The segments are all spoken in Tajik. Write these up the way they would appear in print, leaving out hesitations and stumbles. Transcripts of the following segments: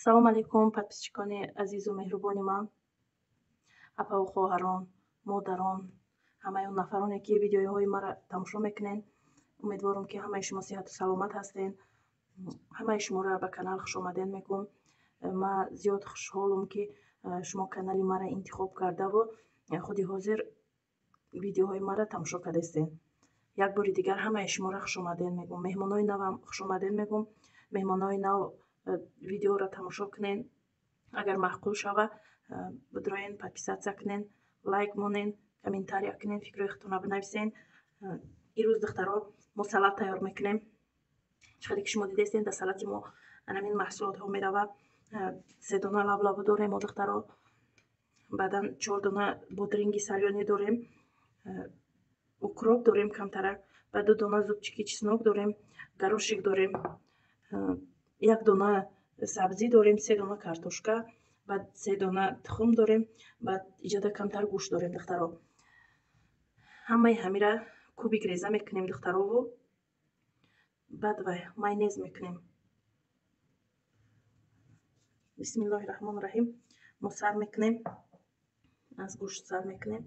Салом алейкум, подписчикони азизу меҳрубони ман, апаву хоҳарон, модарон, ҳамаи он нафароне, ки видеоҳои маро тамошо мекунед. Умедворам, ки ҳамаи шумо сиҳату саломат ҳастед. Ҳамаи шуморо ба канал хушомадед мегӯм. Ман зиёд хушҳолам, ки шумо канали маро интихоб кардаву худи ҳозир видеоҳои маро тамошо кардастед. Як бори дигар ҳамаи шуморо хушомадед мегӯм. Меҳмонои навам хушомадед мегӯм. Меҳмонои нав видеоро тамошо кунед. Агар маъқул шава, бидроен, подписаться кунед, лайк монед, комментария кунед, фикрҳои худтонро бинависед. Ирӯз, духтаро, мо салат тайёр мекунем. Чӣ хеле ки шумо дидестед, дар салати мо анамин маҳсулотҳо мерава. Се дона лаблабу дорем мо, духтаро, баъдан чор дона бодринги солёный дорем, укроп дорем камтарак, баъд ду дона зубчики чеснок дорем, горошек дорем, як дона сабзӣ дорем, се дона картошка, баъд се дона тухм дорем, баъд иҷода камтар гӯшт дорем, духтаро. Ҳамаи ҳамира кубик реза мекунем, духтарову баъд вай майонез мекунем. Бисмиллоҳи раҳмони раҳим. Мо сар мекунем, аз гӯшт сар мекунем.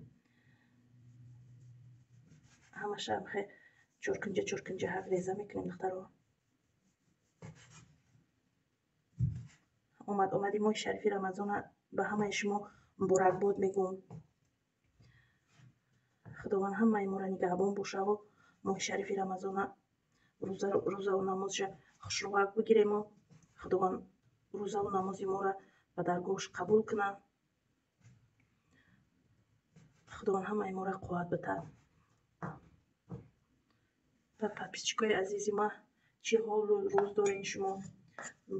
Ҳамаша хе чоркунҷа чоркунҷа ҳак реза мекунем, духтаро. Омад омади моҳи шарифи Рамазона ба ҳамаи шумо муборакбод мегӯм. Худованд ҳамаи моро нигаҳбон бошаву моҳи шарифи Рамазона рӯзаву намозша хушрӯғак бигирему Худованд рӯзаву намози моро ба даргоҳаш қабул кунад. Худованд ҳамаи моро қувват битад. Ба подписчикои азизи ман, чӣ ҳолу рӯз дорем шумо?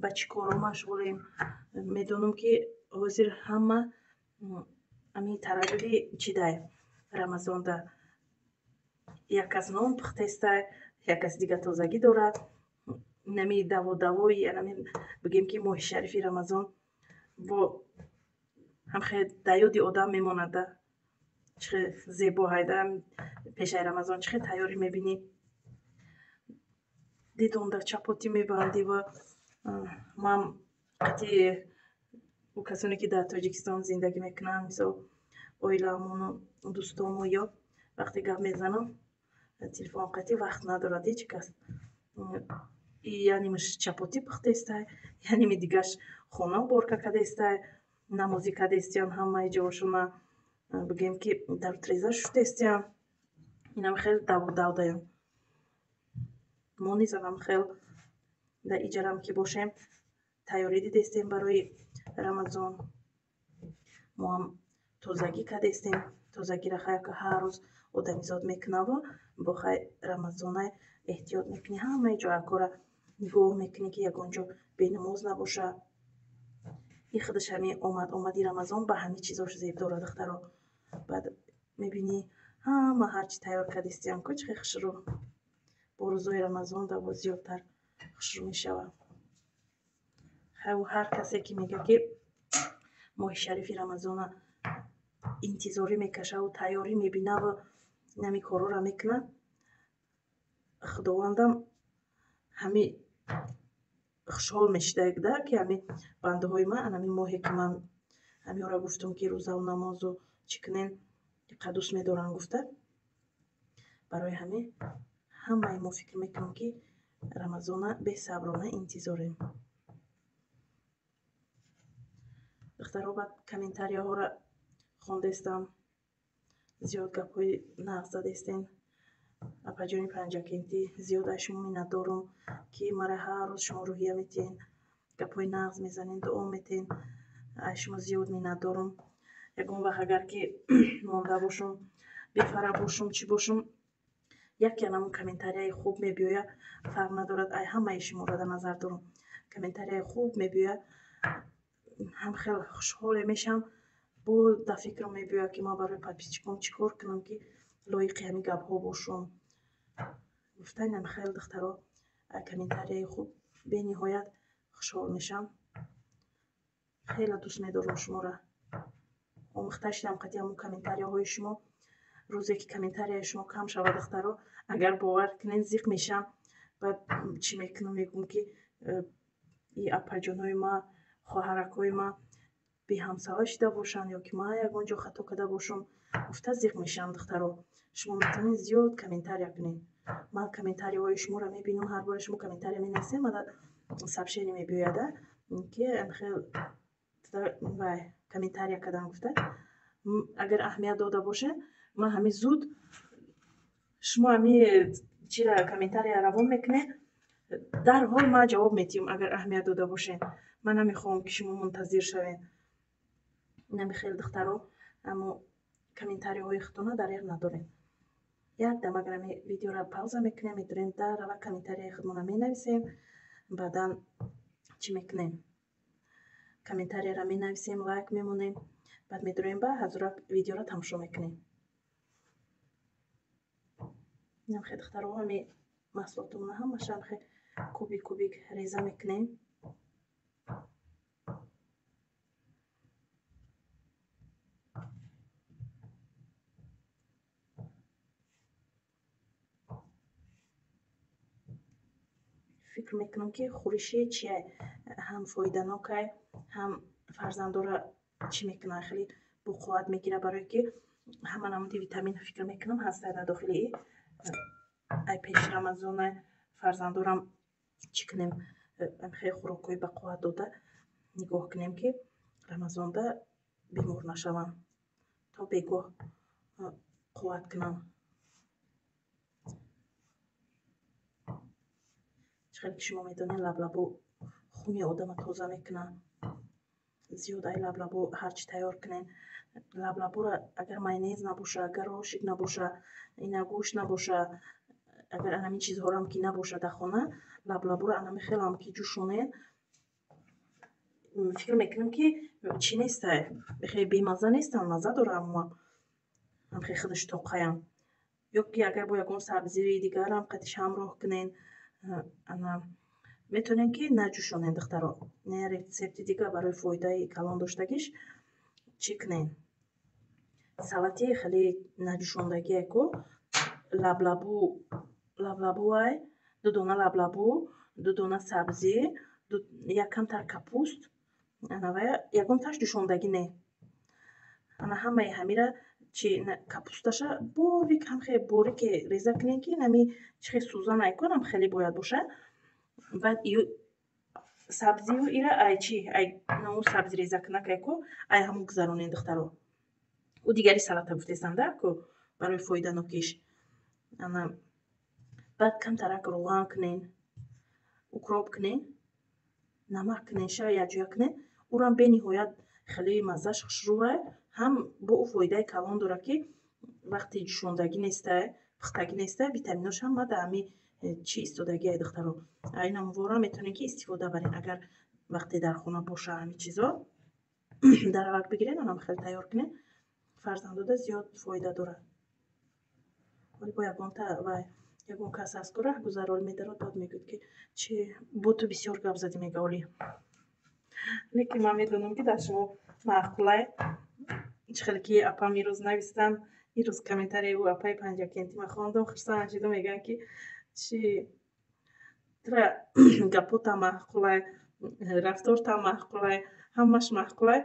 Ба чӣ корҳо машғулем? Медонам, ки ҳозир ҳама ами тараддуди чидай Рамазонда. Як кас нон пухтестай, як кас дига тозагӣ дорад. Инами даводавои анами бигем, ки моҳи шарифи Рамазон бо ҳамхе дар ёди одам мемонада. Чӣ хел зебо ҳайда пешаи Рамазон, чӣ хел тайёрӣ мебинӣ. Дидонда чапотӣ мебандӣ ва ман қати ӯ касоне, ки дар Тоҷикистон зиндагӣ мекунанд, мисол оилаамону дӯстому, ё вақте гап мезанам телефон қати, вақт надорад ҳеҷ кас. Янимаш чапотӣ пухтестай, яними дигаш хона уборка кардестай, намозӣ кардестиян, ҳамаи ҷошона бигем, ки дару треза шуштестиян. Инам хел даву даям. Мо низ анам хел дар иҷарам ки бошем, тайёрӣ дидестем барои Рамазон. Мо ҳам тозагӣ кардестем. Тозагиро хаяка ҳар рӯз одамизод мекунаву бо хай Рамазона эҳтиёт мекунӣ, ҳамаи ҷоякора нигоҳ мекунӣ, ки ягон ҷо бенамоз набоша. И худаш ҳами омад омади Рамазон ба ҳами чизош зеб дорад, духтаро. Баъд мебинӣ, ҳама ҳарчи тайёр кардистиян ку, чӣ хел хушрӯ. Бо рӯзои Рамазон да боз зиёдтар хушрӯ мешавад. Ҳар касе ки мегӯяд, ки моҳи шарифи Рамазона интизорӣ мекашаву тайёрӣ мебинаву инами корҳоро мекунад, Худовандам ҳами хушҳол мешида, ки ҳами бандаҳои ман анами моҳе, ки ман ҳамиҳоро гуфтам, ки рӯзаву намозу чӣ кунен, иқа дӯст медоранд гуфта. Барои ҳамин ҳамаи мо фикр мекунем, ки Рамазона бесаброна интизорем. Духтаро, баъд комментарияҳоро хондестам, зиёд гапҳои нағз задестен. Апаҷони Панҷакентӣ, зиёд аз шумо миннатдорум, ки мара ҳар рӯз шумо рӯҳия метиҳен, гапҳои нағз мезанен, дуо метиҳен. Аз шумо зиёд миннатдорум. Ягон вақт агар ки монда бошум, бефара бошум, чӣ бошум, яке анамун комментарияи хуб мебиёяд, фарқ надорад, ай ҳамаи шуморо дар назар дорум. Комментарияи хуб мебиёяд, ҳам хел хушҳоле мешавам. Боз дар фикрам мебиёяд, ки ман барои подписчиком чӣ кор кунам, ки лоиқи ҳамин гапҳо бошум гуфтанам. Хел, духтаро, комментарияи хуб бениҳоят хушҳол мешавам. Хеле дӯст медорам шуморо. Омӯхта шудам қати ҳамун комментарияҳои шумо. Рӯзе ки комментарияи шумо кам шавад, духтаро, агар бовар кунед, зиқ мешавам. Баъд чӣ мекунам? Мегӯм, ки и апаҷонҳои ма Хоҳаракҳои ман беҳамсала шида бошанд ё ки ман ягон ҷо хато карда бошам, гуфта зиқ мешавам, духтаро. Шумо метавонед зиёд комментария кунед. Ман комментарияҳои шуморо мебинам, ҳар бора шумо комментария менависед, мана сообщение мебиёяда, ки хел вай комментария кардан гуфта. Агар аҳамият дода бошед, ман ҳамин зуд шумо ҳамин чира комментария равон мекунед, дарҳол ман ҷавоб медиҳам, агар аҳамият дода бошед. Ман намехоҳам, ки шумо мунтазир шавед. Инами хел, духтаро, аммо комментарияҳои худтона дареғ надорем. Як дам агар ҳами видеоро пауза мекунем, медорем дарава комментарияи худмона менависем, баъдан чӣ мекунем? Комментарияро менависем, лайк мемонем, баъд медорем ба ҳазура видеоро тамошо мекунем. Инам хел, духтаро, ҳами маҳсулотумона ҳамаша хел кубик кубик реза мекунем. Фикр мекунам, ки хӯриши чия ҳам фоиданокай, ҳам фарзандора чӣ мекунад, хеле боқувват мегирад, барое ки ҳама намуди витамин, фикр мекунам, ҳастад дар дохили. Ай пеши Рамазона фарзандорам чӣ кунем, хеле хӯрокҳои бақувват дода нигоҳ кунем, ки Рамазонда бемор нашаванд, то бегоҳ қувват кунанд. Чӣ хеле ки шумо медонед, лаблабу хуни одама тоза мекунад. Зиёд ай лаблабу ҳарчи тайёр кунед, лаблабуро агар майонез набоша, агар ошик набоша, ина гӯшт набоша, агар анамин чизҳорам ки набоша дар хона, лаблабуро анами хелам ки ҷӯшонед, фикр мекунам, ки чӣ нестай, хеле бемазза нестанд, мазза дора, аммо хеле худаш тоқаям. Ё ки агар бо ягон сабзии дигарам қатиш ҳамроҳ кунед, ана метавонед ки наҷӯшонед, духтаро. Не, рецепти дигар барои фоидаи калон доштагиш чӣ кунед? Салати хеле наҷӯшондагие ку, лаблабу, лаблабуай, 2 дона лаблабу, 2 дона сабзӣ, якамтар капуст, анавая ягонташ ҷӯшондагӣ не. Ана ҳамаи ҳамира чи капусташа борик, ҳам хеле борике реза кунед, ки нами чи хел сӯзан айконам хеле бояд бошад. Баъд ию сабзию ира ай чи ай намо сабзи реза кунак айко, ай ҳамун гузаронед, духтаро. Ӯ дигари салата гуфтестам да ку, барои фоиданокиш. Ана баъд камтарак равған кунед, укроп кунед, намак кунед, ша якҷоя кунед, ӯрам бениҳоят хеле маззаш хушрӯвай, ҳам бо ӯ фоидаи калон дорад, ки вақте ҷӯшондагӣ нестай, пухтагӣ нестай, витаминош ҳама дар ҳами чӣ истодагиай, духтаро. Инам вора метавонед, ки истифода баред, агар вақте дар хона боша ҳами чизо, даравак бигиред, анам хеле тайёр кунед, фарзандода зиёд фоида дорад. Вале бо ягонта вай ягон кас ҳаст, ку раҳгузарол медарод, баъд мегӯяд, ки чи бо ту бисёр гап задӣ, мега оли. Лекин ман медонам, ки дар шумо маъқулай. Чӣ хеле ки апам ирӯз навистанд, ирӯз комментарияи ӯ апаи Панҷакентӣ ман хондам, хурсанд шудам, мегӯянд, ки чи тура гапотам маъқулай, рафтортам маъқулай, ҳамаш маъқулай,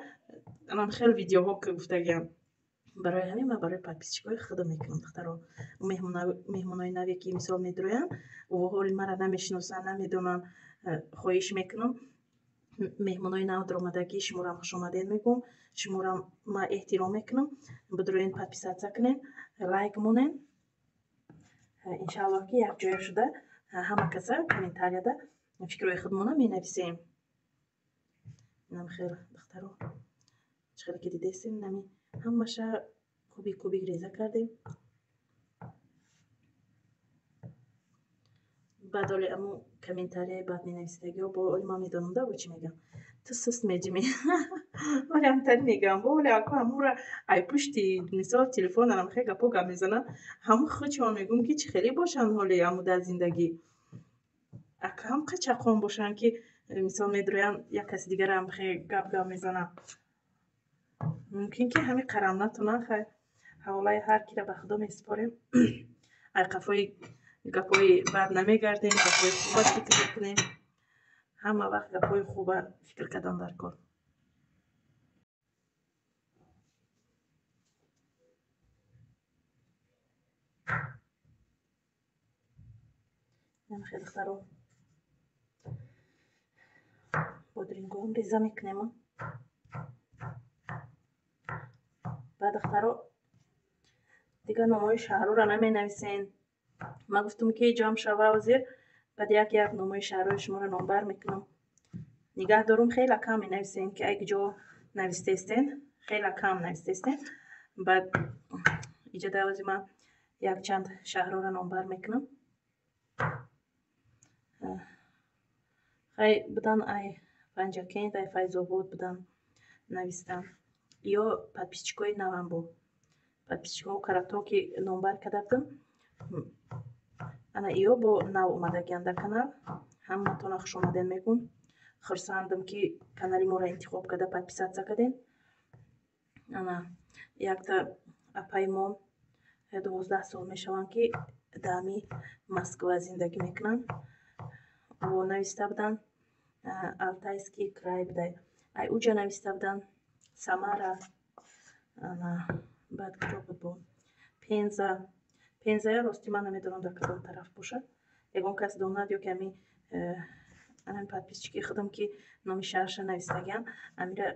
анам хеле видеоҳо ки гуфтагиам. Барои ҳамин ман барои подписчикҳои худам мекунам, духтаро. Меҳмонои наве ки мисол медроянд, ҳоли маро намешиносанд, намедонанд, хоҳиш мекунам, меҳмонои нав даромадагӣ, шуморам хушомадед мегӯм, шуморам ман эҳтиром мекунам. Бидроен, подписаться кунед, лайк монед. Иншааллоҳ, ки якҷоя шуда ҳама каса комментарияда фикрҳои худмона менависем. Инам хел, духтаро, чӣ хеле ки дидестем, нами ҳамаша кубик кубик реза кардем. Баъд оли аму комментарияи баъд менависидагиҳо бо оли ман медонам да, бо чӣ мегӯям: ту суст меҷимӣ. Оли ҳамтари мегӯям, бо оли ако ҳамура ай пушти мисол телефон анам хел гапо гап мезанам, ҳаму худшон мегӯм, ки чӣ хеле бошанд ҳоли ҳаму дар зиндагӣ. Ака ҳам қачақон бошанд, ки мисол медроянд, як каси дигарам хел гап гап мезанам. Мумкин ки ҳами қарам натонанд, хай ҳаволаи ҳар киро ба Худо месупорем. Ай қафои гапҳои бад намегардем, гапҳои хуба фикр мекунем. Ҳама вақт гапҳои хуба фикр кардан дар кор. Хеле духтаро, бодрингоам реза мекунем. Баъд, духтаро, дигар номҳои шаҳрҳоро наменависен. Ман гуфтам, ки ҷамъ шава ҳозир, баъд як як номҳои шаҳрҳои шуморо номбар мекунам. Нигаҳ дорум, хеле кам менависен, ки ай ҷо навистестен, хеле кам навистестен. Баъд иҷода ҳозир ман якчанд шаҳрҳоро номбар мекунам. Хай, будан ай Панҷакент, ай Файзобод будан навистан. Ё подписчикои навам бо подписчикҳо карато, ки номбар карда будам. Ана иё бо нав омадагиан дар канал. Ҳаматона хушомаден мегӯм. Хурсандам, ки канали моро интихоб карда, подписаться кардем. Ана якта апаи мо 12 сол мешаванд, ки даами Москва зиндагӣ мекунанд. Во нависта буданд, Алтайский край будай. Ай уҷа нависта буданд, Самара, ана баъд куҷо буд бо? Пенза. Пензая рости ман намедонам, дар кадом тараф бошад. Ягон кас донад ё ки ами подписчики худам, ки номи шаҳрша навистагиан, амира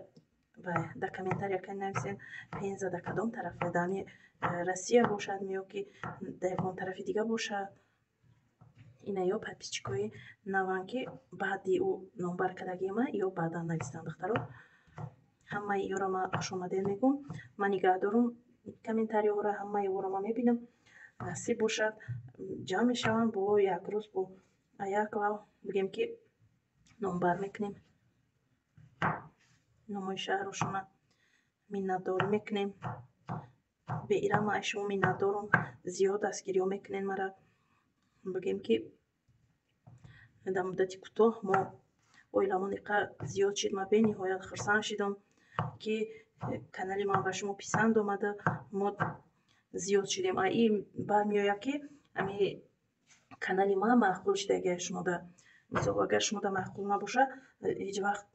дар комментария кани нависен, Пенза дар кадом тараф, дар ами Россия бошад ё ки дар ягон тарафи дига бошад. Ина ё подписчикҳои наванд, ки баъди ӯ номбар кардагима, ё баъдан навистанд, духтаро. Ҳамаи ёро ман хушомадед мегӯм. Ман нигаҳ дорум комментариҳоро, ҳамаи ӯро ман мебинам. Насиб бошад, ҷамъ мешаванд бо як рӯз, бо як лав бигем, ки номбар мекунем номҳои шаҳрошона, миннатдорӣ мекунем. Беира ман аз шумо миннатдорум, зиёд дастгириҳо мекунед мара. Бигем, ки дар муддати кӯтоҳ мо оиламон иқа зиёд шид. Ман бениҳоят хурсанд шидам, ки канали ман ба шумо писанд омада, мо зиёд шудем. А ин бармеояд, ки ами канали ман маъқул шидаги шумода. Мисол, агар шумода маъқул набошад, ҳеҷ вақт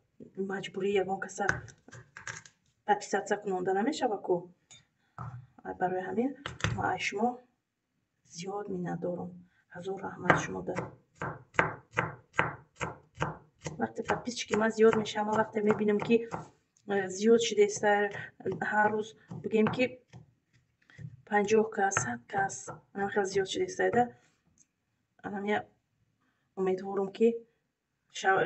маҷбурӣ ягон каса подписаться кунонда намешава ку. Барои ҳамин ман аз шумо зиёд миннатдорум. Ҳазор раҳмат шумода. Вақте подписчики ман зиёд мешавад, ман вақте мебинам, ки зиёд шудааст, ҳар рӯз бигем, ки 50 кас, 100 кас, анам хеле зиёд шудааст, анам умедворум, ки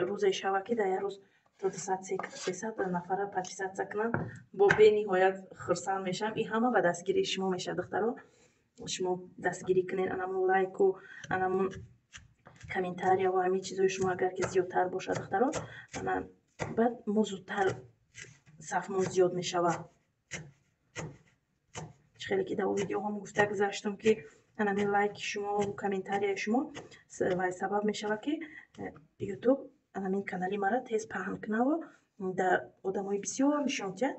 рӯзе шава, ки дар як рӯз то 200, 300 нафара подписаться кунанд, бо бениҳоят хурсанд мешавам. Ин ҳама ба дастгирии шумо мешавад, духтаро. Шумо дастгирӣ кунед, анамон лайку, анамон комментария ва ҳамин чизҳои шумо агар ки зиёдтар бошад, духтаро, ана баъд мо зудтар сафмон зиёд мешавад. Чӣ хеле ки дар видеоҳом гуфта гузаштам, ки анамин лайки шумо, комментарияи шумо сабаб мешавад, ки Ютуб анамин канали мара тез паҳн кунаву дар одамои бисёр нишон диҳад.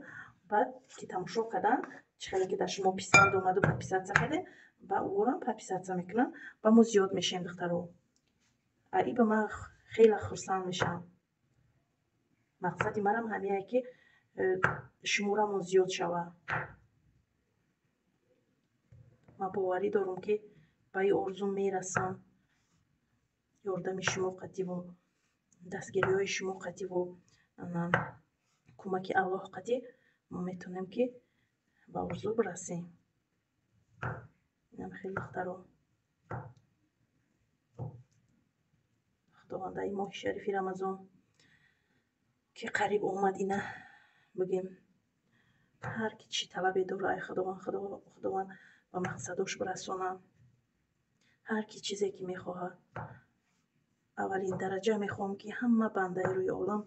Баъд ки тамошо кардан, чӣ хеле ки дар шумо писанд омаду подписаться кардем, ба ӯрам подписаться мекунанд ва мо зиёд мешавем, духтаро. А и ба ман хеле хурсанд мешавам. Мақсади манам ҳамине, ки шуморамон зиёд шавад. Ман боварӣ дорам, ки ба ин орзу мерасам. Ёрдами шумо қативу, дастгириҳои шумо қативу, кӯмаки Аллоҳ қатӣ мо метавонем, ки ба орзу бирасем. Инам хеле, духтаро. Худованда ин моҳи шарифи Рамазон, ки қариб омад, ина бигем, ҳар ки чӣ талабе дора, ай Худованд, Худованд ба мақсадош бирасонад. Ҳар ки чизе ки мехоҳад. Аввалин дараҷа мехоҳам, ки ҳама бандаи рӯи олам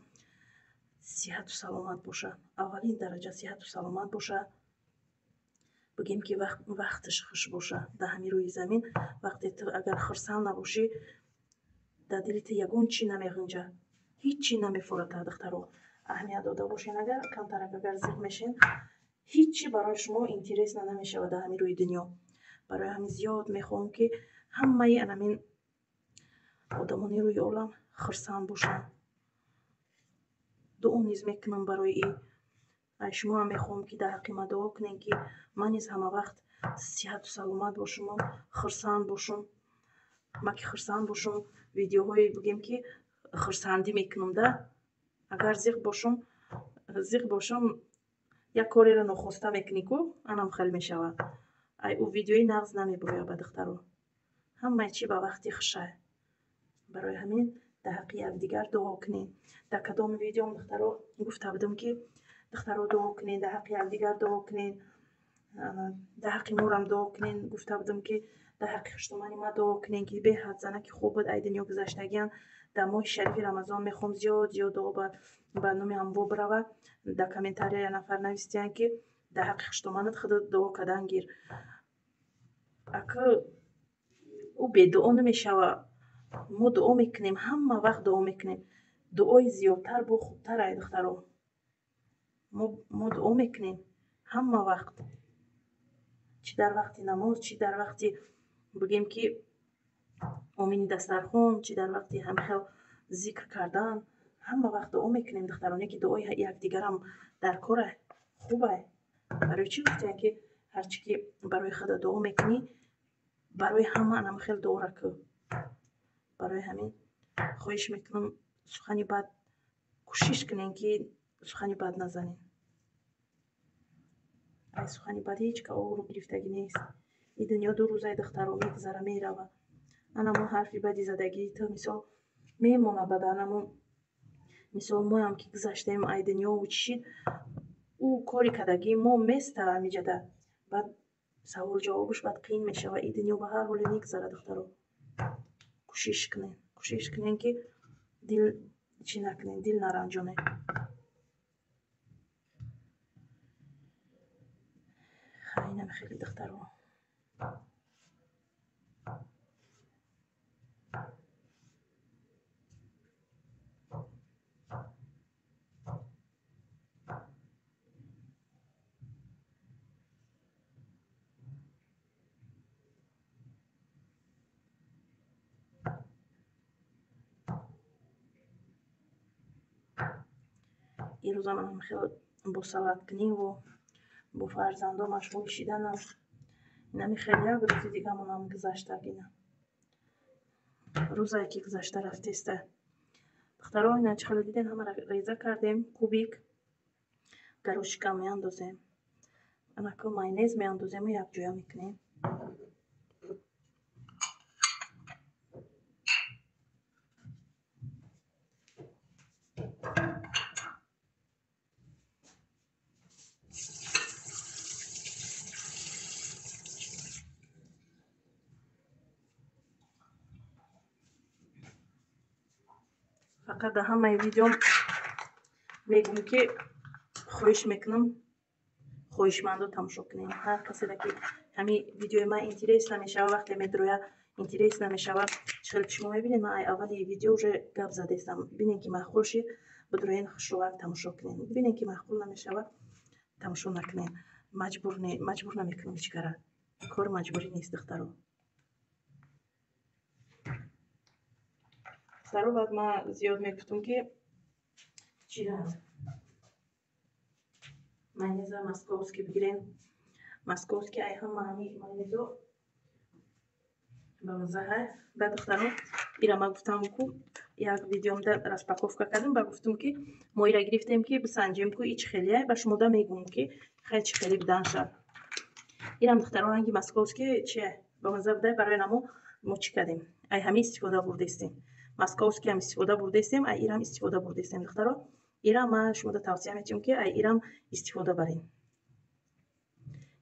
сиҳату саломат бошад. Аввалин дараҷа сиҳату саломат бошад. Бигем, ки вақташ хуш бошад дар ҳамин рӯи замин. Вақте ту агар хурсанд набошӣ, дар дили ту ягон чӣ намеғунҷад, ҳеҷ чӣ намефорад, духтаро. Аҳамият дода бошен, агар камтарак агар зиқ мешен, ҳеҷ чӣ барои шумо интересно намешавад дар ҳамин рӯи дунё. Барои ҳамин зиёд мехоҳам, ки ҳамаи анамин одамони рӯи олам хурсанд бошанд. Дуо низ мекунам барои и. Ай шумоам мехоҳам, ки дар ҳаққи ман дуо кунем, ки ман низ ҳама вақт сиҳату саломат бошуму хурсанд бошум. Ман ки хурсанд бошум, видеоҳое бигем, ки хурсандӣ мекунам да. Агар зиқ бошам, як кореро нохоста мекунӣ ку, анам хел мешавад. Ай ӯ видеои нағз намебурояд ба духтаро. Ҳамаи чӣ ба вақти хушай. Барои ҳамин дар ҳаққи якдигар дуо кунем. Дар кадоми видеом, духтаро, гуфта будам, ки духтаро, дуо кунен, дар ҳаққи якдигар дуо кунен, дар ҳаққи морам дуо кунен. Гуфта будам, ки дар ҳаққи хуштумани ма дуо кунен, ки беҳад занаки хуб буд, ай дунё гузаштагиан. Дар моҳи шарифи Рамазон мехоҳам зиёд зиёд дуо ба номи ҳамво бирава. Дар комментария як нафар навистиянд, ки дар ҳаққи хуштуманат худат дуо кардан гир. Ака, ӯ бедуо намешава. Мо дуо мекунем, ҳама вақт дуо мекунем. Дуои зиёдтар бо хубтар ай, духтаро. Мо дуо мекунем ҳама вақт, чӣ дар вақти намоз, чӣ дар вақти, бигем, ки омини дастархон, чӣ дар вақти ҳамхел зикр кардан, ҳама вақт дуо мекунем, духтароне, ки дуои якдигарам дар кора хубай. Барои чӣ гуфтиянд, ки ҳарчи ки барои худа дуо мекунӣ, барои ҳама анамхел дуора кӯ. Барои ҳамин хоҳиш мекунам, сухани бад, кӯшиш кунем, ки сухани бад назанем. Ай сухани бад ҳеҷ ка обрӯ гирифтагӣ нест. И дунё ду рӯзаи, духтаро, мегузара, мерава. Анамо ҳарфи бади задагии ту, мисол, мемона бад. Анамо, мисол, моям ки гузаштем ай дунёву чӣ шид, ӯ кори кардагии мо места ҳамиҷада. Баъд савол ҷавобуш баъд қиин мешава. И дунё ба ҳар ҳоле мегузара, духтаро. Кӯшиш кунем, кӯшиш кунем, ки дил чӣ накунем, дил наранҷонем. Инам хеле, духтаро. Ирӯза манам хеле бо салаткуниву бо фарзандо машғул шиданам. Инами хеле як рӯзи дигамонам гузаштаг. Ина рӯзае ки гузашта рафтеста, духтаро. Ина чӣ хеле дидем, ҳамаро реза кардем кубик. Горошка меандозем, анако майонез меандозему якҷоя мекунем. Фақат дар ҳамаи видеом мегӯм, ки хоҳиш мекунам, хоҳишмандо тамошо кунем. Ҳар каседа ки ҳамин видеои ман интерес намешава, вақте медроя, интерес намешава. Чӣ хеле ки шумо мебинед, ман ай аввали видео уже гап задаистам. Бинем, ки маъқул шид, бидроен, хушрӯак тамошо кунем. Бинем, ки маъқул намешава, тамошо накунем. Маҷбур не, маҷбур намекунем ҳеҷ кара. Кор маҷбурӣ нест, духтаро. Духтаро, баъд ман зиёд мегуфтум, ки чира майонеза московский бигирен. Московский ай ҳама ҳами майонезо ба маззаҳай. Баъд, духтаро, ира ман гуфтам ку, як видеомда распаковка кардем ба гуфтум, ки мо ира гирифтем, ки бисанҷем ку и чӣ хелияй. Ба шумода мегӯм, ки хел чӣ хеле буданша. Ирам, духтаро, ранги московский чия ба мазза будай. Барои намо мо чӣ кардем, ай ҳами истифода бурдестем. Московскиам истифода бурдестем, ай ирам истифода бурдестем, духтаро. Ирам ман шумода тавсия метиҳам, ки ай ирам истифода барем.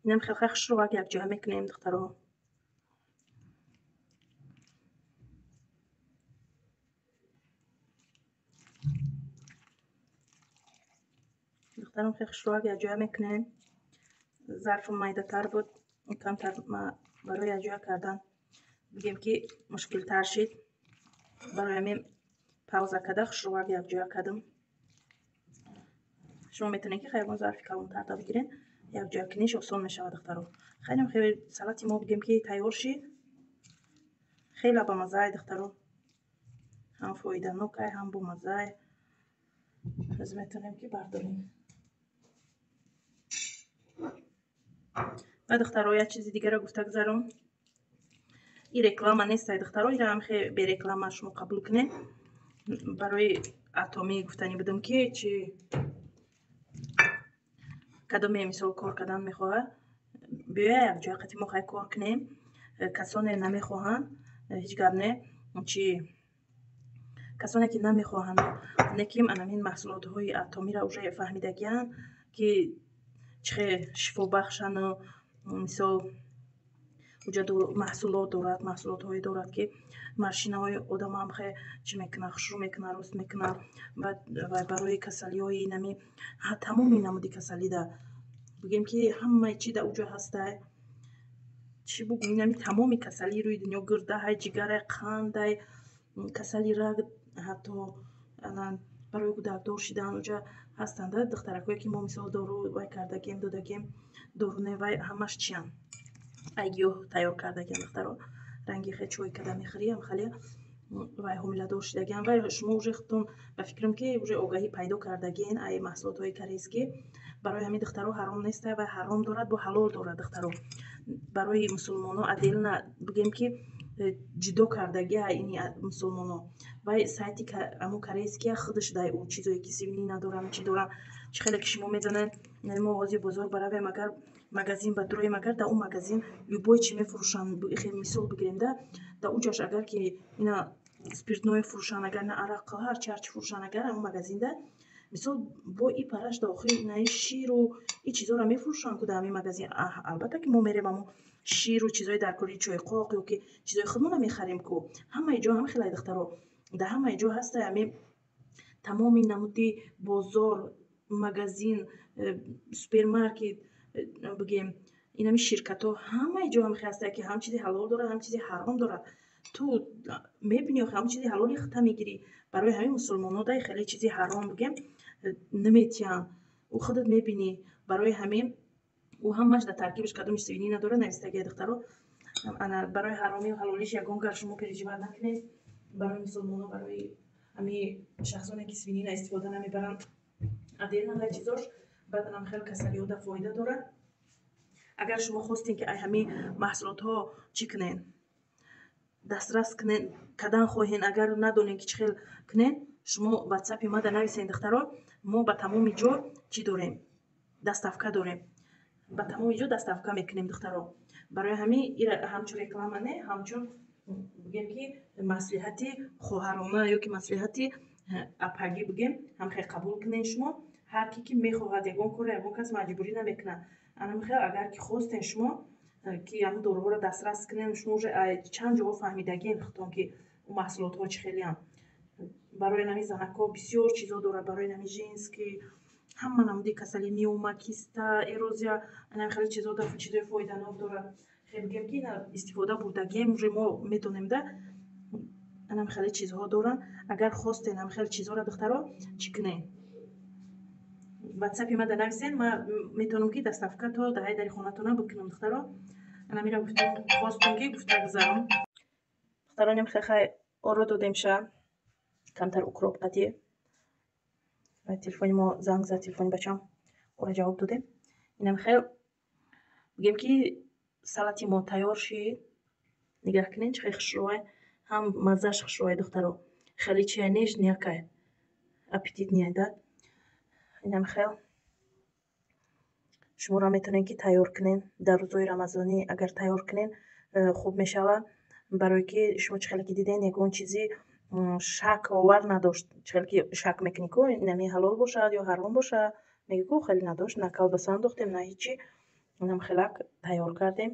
Инам хел хушрӯак якҷоя мекунем, духтаро. Духтаром, хел хушрӯак якҷоя мекунем. Зарфам майдатар буд, камтар барои якҷоя кардан, бигем, ки мушкилтар шид. Барои ҳамин пауза карда, хушрӯак якҷоя кардам. Шумо метавонед, ки ягон зарфи калонтарда бигирен, якҷоя куниш осон мешавад, духтаро. Хеле хеле салати мо, бигем, ки тайёр шид. Хеле бамаззае, духтаро, ҳам фоиданокай, ҳам бомаззае. Ҳозир метавонем ки бардорем. Ва духтаро, як чизи дигарро гуфта гузаром. Ин реклама нест, ай духтаро, ира ҳам хе береклама шумо қабул кунед. Барои Атомӣ гуфтанӣ будам, ки чи кадоме мисол кор кардан мехоҳад, биёя якҷоя қати мо хай кор кунем. Касоне намехоҳанд, ҳеҷ гап не, чи касоне ки намехоҳанд, неким анамин маҳсулотҳои Атомиро уже фаҳмидагианд, ки чӣ хел шифобахшану мисол уҷа маҳсулот дорад, маҳсулотҳое дорад, ки маршинаҳои одамам хе чӣ мекунад, хушрӯ мекунад, рост мекунад. Баъд барои касалиҳои нами тамоми намуди касалида бигем, ки ҳамаи чи дар уҷо ҳастай. Чӣ бугӯм, инами тамоми касалии рӯи дунё: гурдаҳай, ҷигарай, қандай, касали раг, ҳатто барои кӯдакдор шидан уҷа ҳастанд духтаракое, ки мо мисол дору вай кардагем, додагем, доруне вай ҳамаш чиян, ай гиёҳ тайёр кардагиан, духтаро. Ранги хе чой када мехӯрӣ, ҳам хеле вай ҳомиладор шидагиан. Вай шумо уже худтон ба фикрам, ки уже огаҳӣ пайдо кардагиен ай маҳсулотҳои корейскӣ. Барои ҳамин, духтаро, ҳаром нестай вай, ҳаром дорад, бо ҳалол дорад, духтаро. Барои мусулмоно отдельно, бигем ки ҷудо кардагия ини мусулмоно. Вай сайти амо корейския худаш дай ӯ чизое ки свинина дорам, чӣ дорам, чӣ хеле ки шумо медонед. Мо ҳозир бозор баравем, агар магазин ба дуроем, агар дар он магазин любой чӣ мефурӯшанд, мисол бигирем, да дар уҷаш агар ки ина спиртное фурӯшанд, агар на арақ, ҳарчи ҳарчи фурӯшанд, агар ҳамон магазинда мисол бо и параш дохил инаи ширу и чизоро мефурӯшанд ку дар ҳамин магазин, албатта ки мо мерем ҳамон ширу чизои дар кори чойқоқ ё ки чизои худмона мехарем ку. Ҳамаи ҷо ҳама хелай, духтаро, дар ҳамаи ҷо ҳастай. Ҳамин тамоми намуди бозор, магазин, супермаркет, бигем, инами ширкатҳо, ҳамаи ҷо ҳам хел ҳастае, ки ҳам чизи ҳалол дорад, ҳам чизи ҳаром дорад. Ту мебинӣ, ҳам чизи ҳалоли хита мегирӣ. Барои ҳамин мусулмоно дай хеле чизи ҳаром, бигем, наметиҳанд, ӯ худат мебинӣ. Барои ҳамин ӯ ҳамаш дар таркибаш кадомиш свинина дорад, навистагия, духтаро. Ана барои ҳаромию ҳалолиш ягон гар шумо переживать накунед. Барои мусулмоно, барои ҳамин шахсоне ки свинина истифода намебаранд, отдельно дай чизош. Баъд анам хел касалиҳо да фоида дорад. Агар шумо хостем, ки ай ҳамин маҳсулотҳо чӣ кунед, дастрас кунед кардан хоҳен, агар надонем, ки чӣ хел кунед, шумо ватсапи мада нависен, духтаро. Мо ба тамоми ҷо чӣ дорем, доставка дорем, ба тамоми ҷо доставка мекунем, духтаро. Барои ҳамин ира ҳамчун реклама не, ҳамчун бигем, ки маслиҳати хоҳарона ё ки маслиҳати апагӣ, бигем, ҳамхел қабул кунед шумо. Ҳар ки ки мехоҳад ягон корро, ягон кас маҷбурӣ намекунад. Анамихел агар ки хостем шумо, ки ҳамн доруҳоро дастрас кунед, шумо уже чанд ҷоҳо фаҳмидагиен худтон, ки маҳсулотҳо чӣ хелеанд. Барои нами занакҳо бисёр чизо дорад, барои нами женский ҳама намуди касали, миома, киста, эрозия, анами хеле чизо, чизои фоиданок дорад. Хел бигем, ки ина истифода бурдагием, уже мо медонем да, анам хеле чизҳо доранд. Агар хостен ам хеле чизҳоро, духтаро, чӣ кунед, ватсапи мада нависен, ма метавонам, ки доставка то даҳаи дари хонатона бикунам, духтаро. Анамира гуфтам, хостум, ки гуфта гузарам, духтаронем. Хай, оро додем ша камтар укроп қатӣ. Телефони мо занг зад, телефони бачам, ора ҷавоб додем. Инам хел бигем, ки салати мо тайёр шид. Нигаҳ кунед, чӣ хел хушрӯай, ҳам маззаш хушрӯай, духтаро, хеле чия нежнякай, аппетитный да. Инам хел шуморо метавонед, ки тайёр кунед дар рӯзҳои рамазонӣ. Агар тайёр кунед, хуб мешавад, барое ки шумо чӣ хеле ки диден, ягон чизи шаковар надошт. Чӣ хеле ки шак мекунӣ ку, инами ҳалол бошад ё ҳаром бошад, мегӯ ку, хеле надошт, на колбаса андохтем, на ҳичи. Инам хелак тайёр кардем.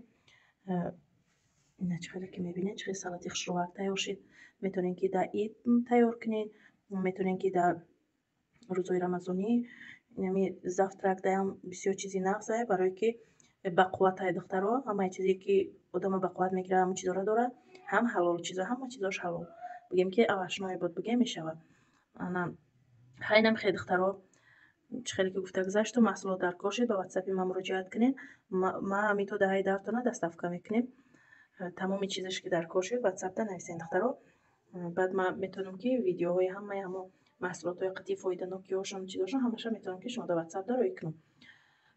Ина чӣ хеле ки мебинед, чӣ хел салати хушрӯвак тайёр шид. Метавонед, ки дар ид тайёр кунед, метавонед, ки дар рӯзҳои рамазонӣ, инами завтрак даям бисёр чизи нағзае, барое ки бақувватай, духтаро. Ҳамаи чизе ки одама бақувват мегирад, ҳамон чизоро дорад, ҳам ҳалол чизо, ҳама чизош ҳалол, бигем ки овощной буд, бигем, мешавад. Ана хайнам хе, духтаро, чӣ хеле ки гуфта гузашту, маҳсулот дар кор шид, ба ватсапи ман муроҷиат кунед. Ма ҳамин то даҳаи дартона доставка мекунем. Тамоми чизаш ки дар кор шид, ватсапда нависен, духтаро. Баъд ман метавонам, ки видеоҳои ҳамаи ҳамо Маҳсулотҳои қатъи фоиданокиҳошон, чизошон ҳамаша метавонам, ки шумо дар Ватсап дароӣ кунам.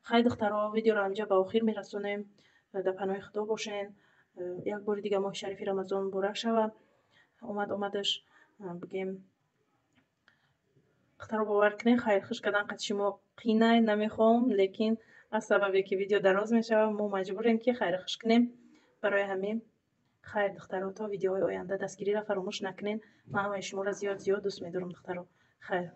Хай, духтаро, видеоро ҳаминҷа ба охир мерасонем. Дар паноҳи Худо бошен. Як бори дига моҳи шарифи Рамазон муборак шава. Омад омадаш бигем. Духтаро, бовар кунед, хайрхуш кардан қати шумо қинай намехоҳам, лекин аз сабабе ки видео дароз мешавад, мо маҷбурем, ки хайрхуш кунем. Барои ҳамин, хайр, духтаро, то видеоҳои оянда дастгириро фаромӯш накунед. Ман ҳамаи шуморо зиёд зиёд дӯст медорам, духтаро. Хайр.